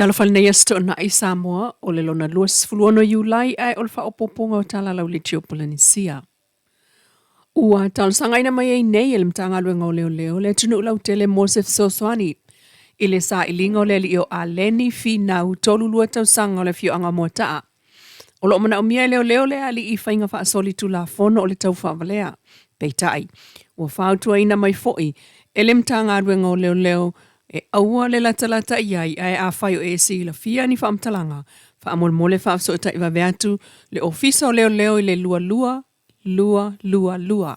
Talofa lenei aso toonai Samoa, o le lona 26 Iulai ae o le faaopoopoga o Tala Lauleitio Polenisia. Ua talosagaina mai ai nei e le Matagaluega o Leoleo le atunuu lautele mo se fesoasoani i le sailiga o le alii o Aleni Finau, 32 tausaga o le afioaga o Moataa. O lo o manaomia e leoleo le alii i faiga faasolitulafono o le taufaavalea. Peitai, ua fautuaina mai foi e le Matagaluega o Leoleo e aua le latalata i ai ae afai o e silafia ni faamatalaga, faamolemole faafesootai vave atu le Ofisa o Leoleo i le 22 222.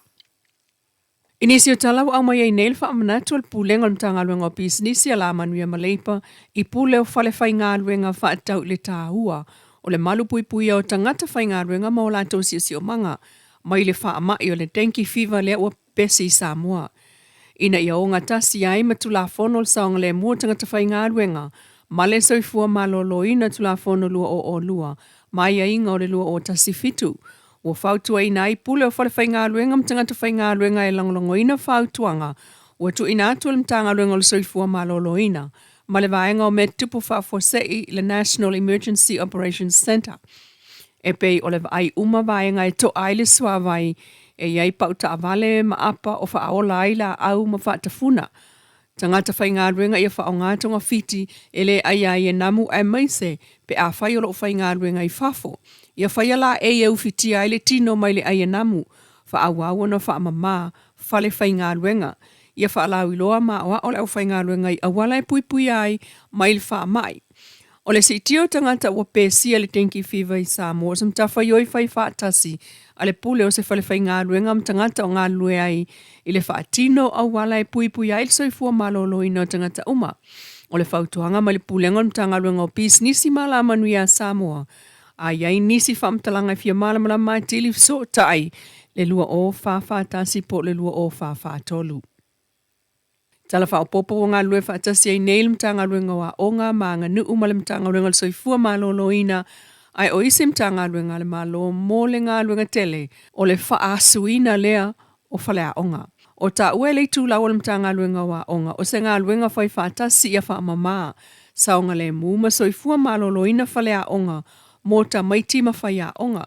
I nisi o tala ua aumai ai nei le faamanatu a le Pulega o le Matagaluega o Pisinisi, Alamanuia ma Leipa i pule o falefaigaluega faatatau i le taua o le malupuipuia o tagata faigaluega ma o latou siosiomaga mai le faamai o le dengue fever lea ua pepesi i Samoa ina ia ogatasi ai ma Tulafono o le Saogalemu o Tagata Faigaluega ma le Soifua Maloloina Tulafono 2002 ma aiaiga o le 2017. Ua fautuaina ai pule o falefaigaluega ma tagata faigaluega e lagolagoina fautuaga ua tuuina atu e le Matagaluega o le Soifua Maloloina ma le Vaega o Mea Tutupu Faafuasei le National Emergency Operations Centre e pei o le vaai uma vaega e to'a ai le suavai e i ai pau taavale ma apa o faaola ai laau ma faatafuna Tagata faigaluega ia faaaoga togafiti e le aia ai e namu aemaise pe afai o lo o faigaluega i fafo. Ia faia laei e ufitia ai le tino mai le ai e namu. Faaauau ona faamama fale faigaluega. Ia faalauiloa ma aoao le aufaigaluega i auala e puipuia ai mai le faamai. O le siitia o tagata ua pesia le dengue fever i Samoa o se matafaioi fai faatasi a le pule o se falefaigaluega ma tagata o galulue ai i le faatino o auala e puipuia ai le soifua maloloina o tagata uma. O le fautuaga mai le Pulega o le Matagaluega o Pisinisi ma Alamanuia a Samoa, a i ai nisi faamatalaga e fia malamalama atili fesootai le 2041 po o le 2043. Tala Faaopoopo Ua galulue faatasi ai nei le Matagaluega o Aoga ma Aganuu ma le Matagaluega o le Soifua Maloloina ae o isi Matagaluega a le Malo mo le galuega tele o le faaasuina lea o faleaoga. O taua e le itulau o le Matagaluega o Aoga o se galuega fai faatasi ia faamama, saogalemu ma soifua maloloina faleaoga mo tamaiti ma faiaoga.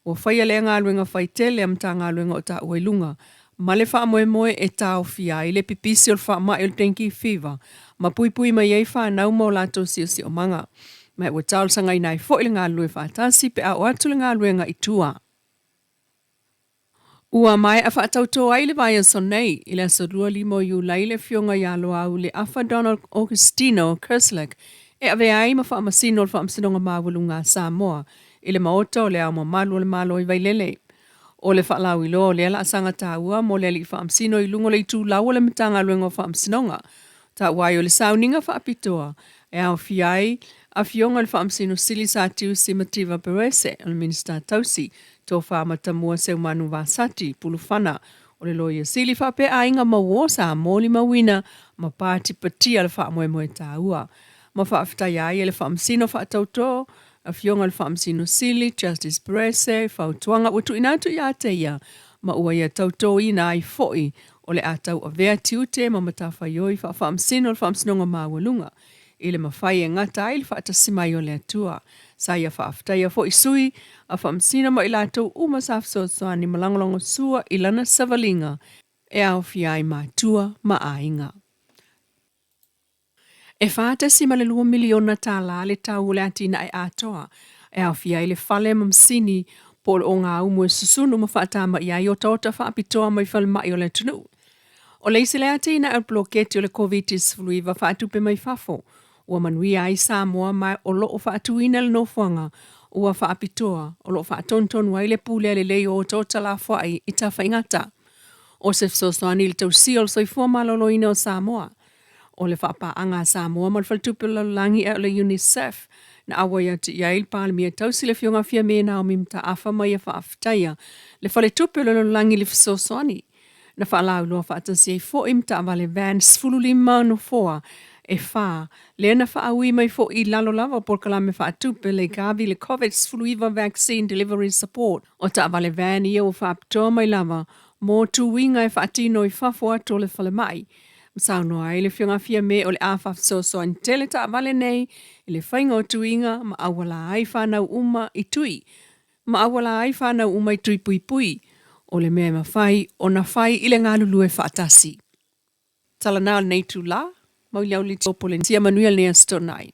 Ua faia lea galuega fai tele a Matagaluega o taua i luga, ma le faamoemoe e taofia ai le pipisi o le faamai o le dengue fever ma puipui mai ai fanau ma o latou siosiomaga. Ma ua talosagaina ai foi le galulue faatasi pe a oo atu le galuega i tua. Ua maea faatauto ai le vaiaso nei, i le aso 25 o Iulai le Afioga ia Loau Leafa Donald Augustino Kerslake e avea ai ma Faamasino o le Faamasinoga Maualuga a Samoa i le Maota o le Ao Mamalu o le Malo i Vailele. O le faalauiloa o lea laasaga taua mo le Alii Faamasino i luga o le itulau o le Matagaluega o Faamasinoga, taua ai o le sauniga faapitoa e aofia ai Afioga i le Faamasino Sili Satiusi Mativa Perese, o le Minisita Tausi, Tofa Matamua Seumanu Vasati, Pulufana o le Loia Sili faapea aiga mauō sa molimauina ma patipatia le faamoemoe taua ma faafetaia ai e le Faamasino Faatautō Afioga i le Faamasino Sili, Justice Perese, fautuaga ua tuuina atu ia te ia ma ua ia tautōina ai foi o le a tauavea tiute ma matafaioi faafaamasino o le Faamasinoga Maualuga i le mafai e gata ai le faatasi mai o le Atua. Sa ia faafetaia foi sui a faamasino ma i latou uma sa fesoasoani ma lagolagosua i lana savaliga e aofia ai matua ma aiga. E $4.2 miliona tala le tau o le atinae atoa e aofia ai le fale ma masini po o le ogaumu e susunu ma faatamaia ai otaota faapitoa mai falemai o le atunuu. O le isi lea atinae o le poloketi o le Koviti-19 faatupe mai fafo ua manuia ai Samoa ma o lo o faatuina le nofoaga ua faapitoa o lo o faatonutonu ai le pulea lelei o otaota lafoai i Tafaigata. O se fesoasoani i le tausia o le soifua maloloina o Samoa, O le faapaaga a Samoa ma le Faletupe o le Lalolagi ae o le UNICEF na auai atu i ai le Palemia Tausi le Afioga a Fiame Naomi Mataafa ma ia faafetaia le Faletupe o le Lalolagi i le fesoasoani na faalauiloa faatasi ai foi ma taavale van 15 nofoa e fa lea na faaui mai foi i lalo lava o polokalame faatupe le Gavi le Covid-19 Vaccine Delivery Support. O taavale van ia ua faapitoa mai lava mo tuiga e faatino i fafo atu o le falemai. Ma saunoa ai le Afioga Fiame o le a faafesoasoani tele taavale nei i le faiga o tuiga ma auala ai fanau uma i tui ma auala ai fanau uma i tui puipui, o le mea e mafai ona fai i le galulue faatasi. Tala na o lenei itulā, mau i le au Polenesia manuia lenei Aso Toonai.